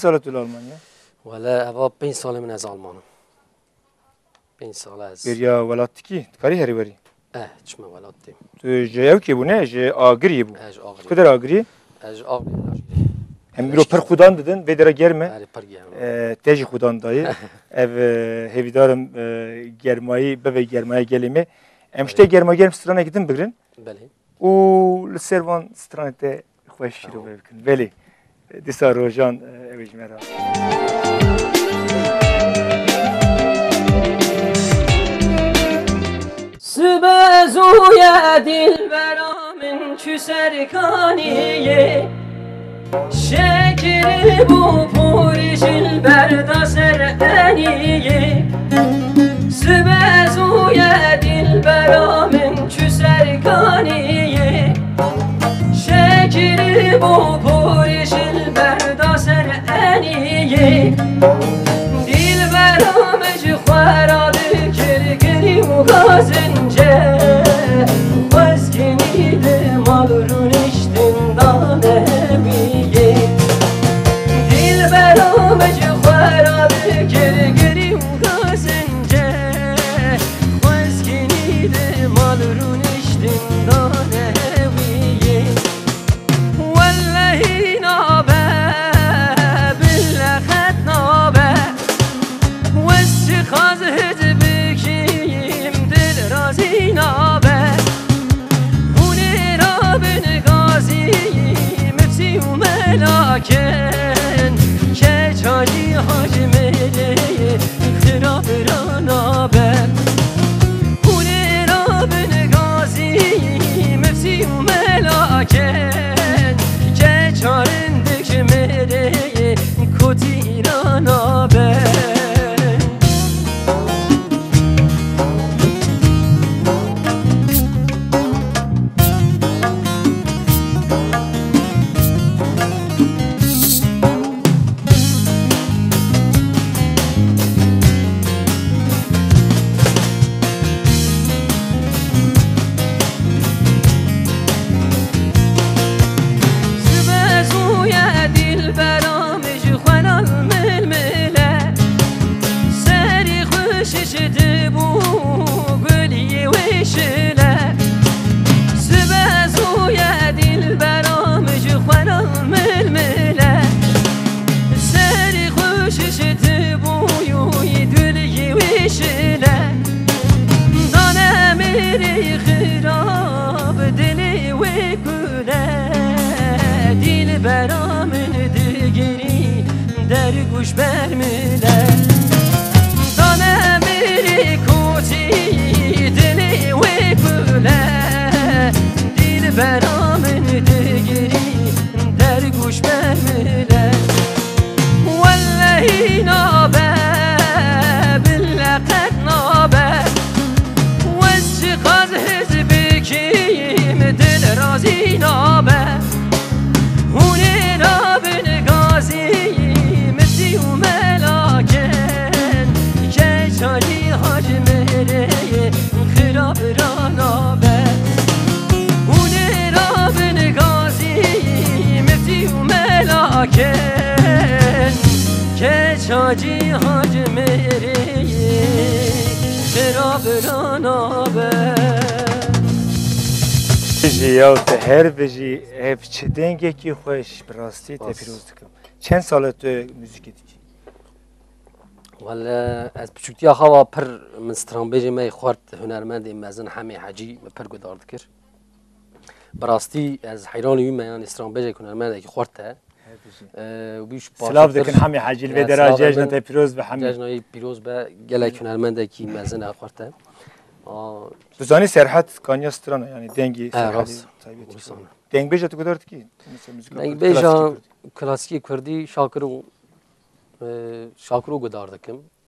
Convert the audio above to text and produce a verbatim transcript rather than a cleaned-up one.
Sala tu li Almanya? Wele eva pênc salê min ez Alman im. Pênc sal ez. Bêriya welat dikî? Dikarî herî werî? Eh, çima welat dêm. Tu ji ewkê bû ne? Ji Agiriyê bû. Eh, ji Agiriyê. Ku der Agiriyê? Ez ji Agiriyê. Em îro pir xudan didin, vê dera germ e. Erê, pir germ e. Eh, te jî xudan dayê. Ev, eh, hêvîdarim, eh, germayî, bibe germaya gelê me. Em ji te germa germ stranekî din bigrin. Belê. Û li ser van stranê te xwe şîrove bikin. Belê, dîsa rojan, e, ew ê ji me re. Sibe zû ye dilbera min çû ser kaniyê. Şekirî bû pûrî jilber da ser eniyê. Sibe zû ye dilbera min çû ser kaniyê. Şekirî bû pûrî jilber da ser eniyê. Dilbera min ji xwe re dikir girî û gazince. Xwezgînî di mal rûniştin dane wî yê. Dilbera min ji xwe re dikir girî û gazince. Xwezgînî di mal rûniştin dane wî yê. Wellehî nabe, bille qet nabe. Wez çiqas hic bikîm, dil razî nabe. Hûn ê rabin gazî, mifsî û melakin. Keça jî hacmê xirab ra nabe. Hûn ê rabin gazî, mifsî û melakin. Keça rindik ji mêrê kotî ra nabe. Sibe zû ye dilbera min ji xwe re milmile. Serî xwe şiştibû gulî wê şile. Sibe zû ye dilbera min ji xwe re milmile. Serî xwe şiştibû yû dulî wê şile. Dane mêrê xirab dilê wê kule. Dilbera min digirî dergûş bermile. Dane mêrê kotî dilê wê kule. Dilbera min digirî dergûş bermile. Wellehî nabe, bille qet nabe. Wez çiqas hic bikîm, dil razî nabe. Hûn ê rabin gazî, mifsî û melakin. Keça jî hacmê rê xirab ra nabe. Hûn ê rabin gazî, mifsî û melakin. Keça jî hacmê rê xirab ra nabe. Bijî ya te her bijî, ev çi dengekî xweş, bi rastî te Spas. Pîroz dikim. Çend sal e tu muzîkê dikî? Wele ez piçûktiya xwe ve pir min stranbêjê me yê xwert, hunermendê mezin Hemê Hecî min pir guhdar dikir. Bi rastî ez heyranî wî me, yanî stranbêjek hunermendekî xwert e. Her bijî. Ee, wî ji Silav paşî dikin pir Hemê Hecî, li vê dera cejna te pîroz be Hemê. Cejna wî pîroz be, gelek hunermendekî mezin e, xwert e. Aa, Tu zanî Serhat kaniya stran e, yanî dengî Serhatî rast. Taybetî. Wisa ne. Dengbêja tu guhdar dikî? Mesela muzîka kurdî, Dengbêja klasîkî kurdî. Klasîkî kurdî Şakir û, e, Şakir û guhdar dikim.